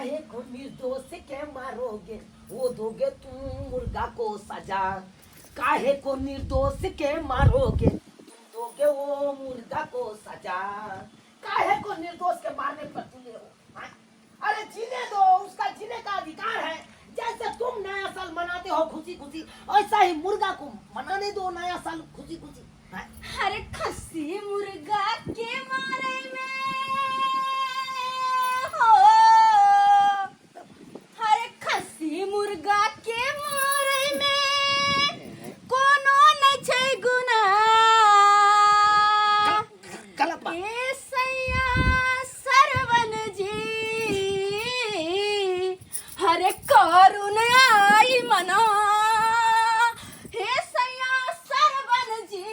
काहे को निर्दोष के मारोगे, वो दोगे तुम मुर्गा को सजा। काहे को निर्दोष के मारोगे, तुम दोगे वो मुर्गा को सजा। काहे को निर्दोष के मारने पर तुले हो, हाँ? अरे जीने दो, उसका जीने का अधिकार है। जैसे तुम नया साल मनाते हो खुशी खुशी, ऐसा ही मुर्गा को मनाने दो नया साल खुशी खुशी, हाँ? अरे खस्सी मुर्गा के मारे में हो, अरे खस्सी मुर्गा के मारे में कोनो नहीं छै गुनाह। गलत बात। ए सैया सरवन जी, हरे करुण आई मना। हे सैया सरवन जी,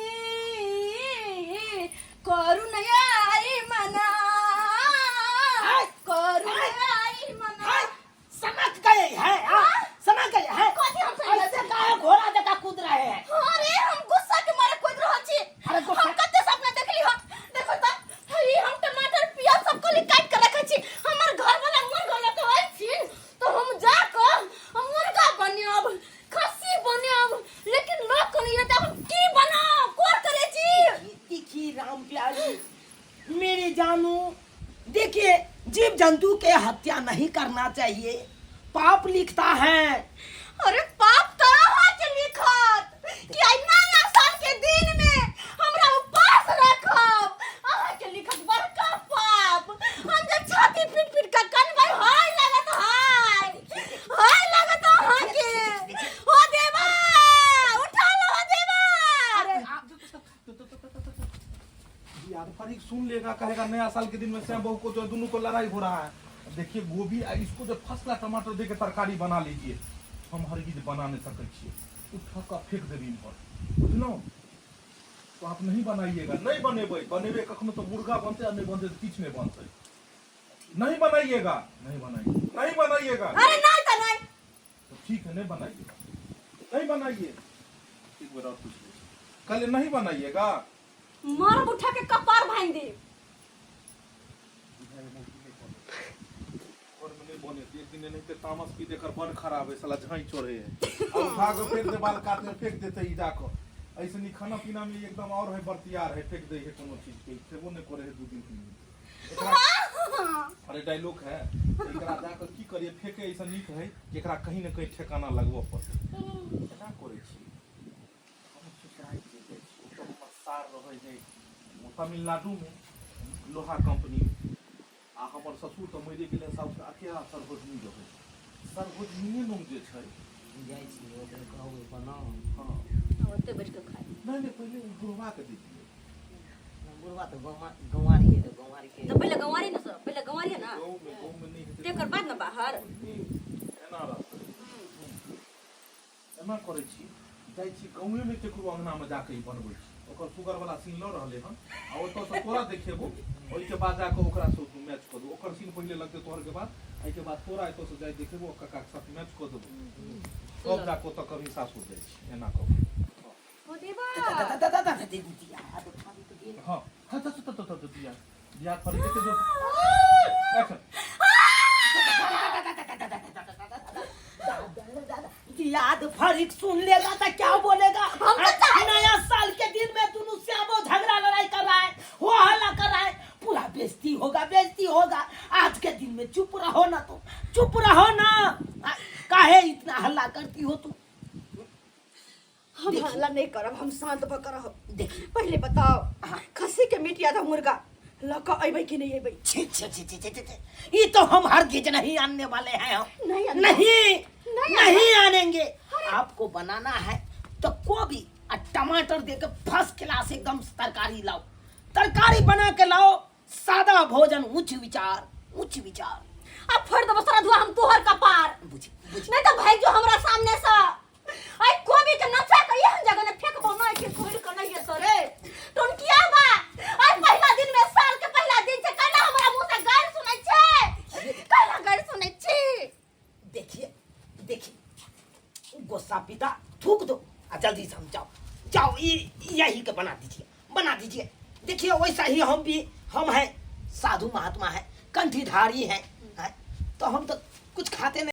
करुण आई मना, करुण आई मना। हाय, सनक गए हैं, हाँ? सनक गए हैं। कथी हम सनक ऐसे काहे घोड़ा जका कूद रहे हैं? अरे हम गुस्सा के मारे कूद रहल छी। अरे गुस्सा- हम कते सपना देखली हम, देखो त हई हम टमाटर प्याज सब को काट के रखे छी। हमर घर वाला मर गेल त आई छी तो हम जा के हम मुर्गा बनाब, खस्सी बनाब, लेकिन लोग कनी त हम की बनाब, कोर करे छी। देखिए राम प्यारी मेरे जानू, देखिए जीव जंतु के हत्या नहीं करना चाहिए, पाप लिखता है। अरे पाप तो अहाँ के लिखत कि आई नया साल के दिन में हमरा उपास रखब, अहाँ के लिखत बड़का पाप। हम जे छाती पीट पीट के कनबै, हाय लागत, हाय हाय लागत अहाँ के। हो देवा, उठा लो हो देवा। अरे आप यार फरीक सुन लेगा, कहेगा नया साल के दिन में सैम बहू को जो है दोनों को लड़ाई हो रहा है। अब देखिए गोभी आ इसको जो फसला टमाटर दे के तरकारी बना लीजिए, हम हरगिज बना नहीं सकै छियै, उठा का फेंक देबी इम्हर, बुझलहुँ? तो आप नहीं बनाइएगा, नहीं बनेबै, बनेबै कखनो तो मुर्गा बनतै आ नहीं बनतै तऽ किछु नहीं बनतै। नहीं बनाइएगा, नहीं बनाइए, नहीं बनाइएगा। अरे नहीं तो नहीं। तो ठीक है, नहीं बनाइएगा, नहीं बनाइए। एक बार और पूछ लीजिए, कल नहीं बनाइएगा। मार उठा के कपार भांग दे। घर में नहीं बने एक दिन एनाहिते तामस पी देकर बड़ खराब है साला, झाई चढ़े है आ उठा के फेंक दे, बाल काट के फेंक देते ई जाकर। ऐसे नहीं खाना पीना में एकदम और है बर्तियार है, फेंक दे है कोनो चीज के, खेबो नहीं करे है 2 दिन 3 दिन। अरे डायलॉग है, एकरा जाकर की करिए फेंके, ऐसा नीक है कि एकरा कहीं न कहीं ठेकाना लगबऽ पड़तै। एना करै छी हम ससुराल जे जाइ छी, ओतऽ हमर सार रहै है तमिलनाडुमे लोहा कंपनी, आ हमर ससुर तऽ मरि गेलै, साउस अकेला सरहोजनी रहै, सरहोजनीए नाम जे छै। जाइ छी ओकरे कहबै बनाउ। हँ। ओते बैठ के खाइ। नहि नहि, पहिले ओ बुढ़बाके दे दियौ। बुढ़वा तऽ गंवारी है तऽ गंवारी के तऽ पहिले गंवारी ने सब, पहिले गंवारी है ना। गाँवमे नहि हेतै। तेकर बाद ने बाहर। एना रहतै, एना करै छी, जाइ छी गाँवेमे केकरो अङ्गनामे जाकऽ ई बनबै छी, ओकर सुगरवला सीन लऽ रहलै हन आ ओतऽसँ तोरा देखेबो, ओहिके बाद जाकऽ ओकरासँ मैच कऽ देबो। ओकर सीन पहिले लगतै तोहरके बाद, एहिके बाद तोरा एतऽसँ जाइ देखेबो, ककाके साथ मैच कऽ देबो, तब जाकऽ ओतऽ कभी सासुर जाइ छी, एना कऽ। हो देबा। हँ हँ, तऽ तऽ तऽ दिया दिया फरी कते जोर एक्शन। याद फरीक सुन लेगा तो क्या बोलेगा? हम तो चाहे- नया साल के दिन में दोनों श्यामो झगड़ा लड़ाई कर रहा है, हो हल्ला कर रहा है, पूरा बेइज्जती होगा, बेइज्जती होगा। आज के दिन में चुप रहो ना तुम, चुप रहो ना। काहे इतना हल्ला करती हो तुम? हम हल्ला नहीं करब, हम शांत भऽ कऽ रहब। देखिए। पहिले बताओ, हाँ। खस्सी के मीट या मुर्गा लऽ कऽ अयबै कि नहीं अयबै? छी छी छी छी छी छी छी। ये तो हम हरगिज नहीं आने वाले हैं हम। नहीं आने। नहीं। नहीं। नहीं आनेंगे। आपको बनाना है तो गोभी और टमाटर देके फर्स्ट क्लास एकदम तरकारी लाओ, तरकारी बना के लाओ, सादा भोजन, उच्च विचार, उच्च विचार। अब फोड़ देबो सारा धुआ हम तोहर कपार। बुझी बुझी। नहीं तो भाग जो हमरा सामने से। आई कोबी के नचा के एहन जगह ने फेंकबो नहीं कि घुर के नहीं एतो रे टोनकिया बा। आई पहिला दिन में, साल के पहिला दिन छै, कैला हमरा मुंह से गारि सुनै छै, कैला गारि सुनै छी? देखिए देखिए, गुस्सा पिता थूक दो आ जल्दी से हम जाओ जाओ, यही के बना दीजिए, बना दीजिए। देखिए वैसा ही हम भी, हम हैं साधु महात्मा हैं, कंठीधारी हैं, हैं? तो हम तो कुछ खाते नहीं।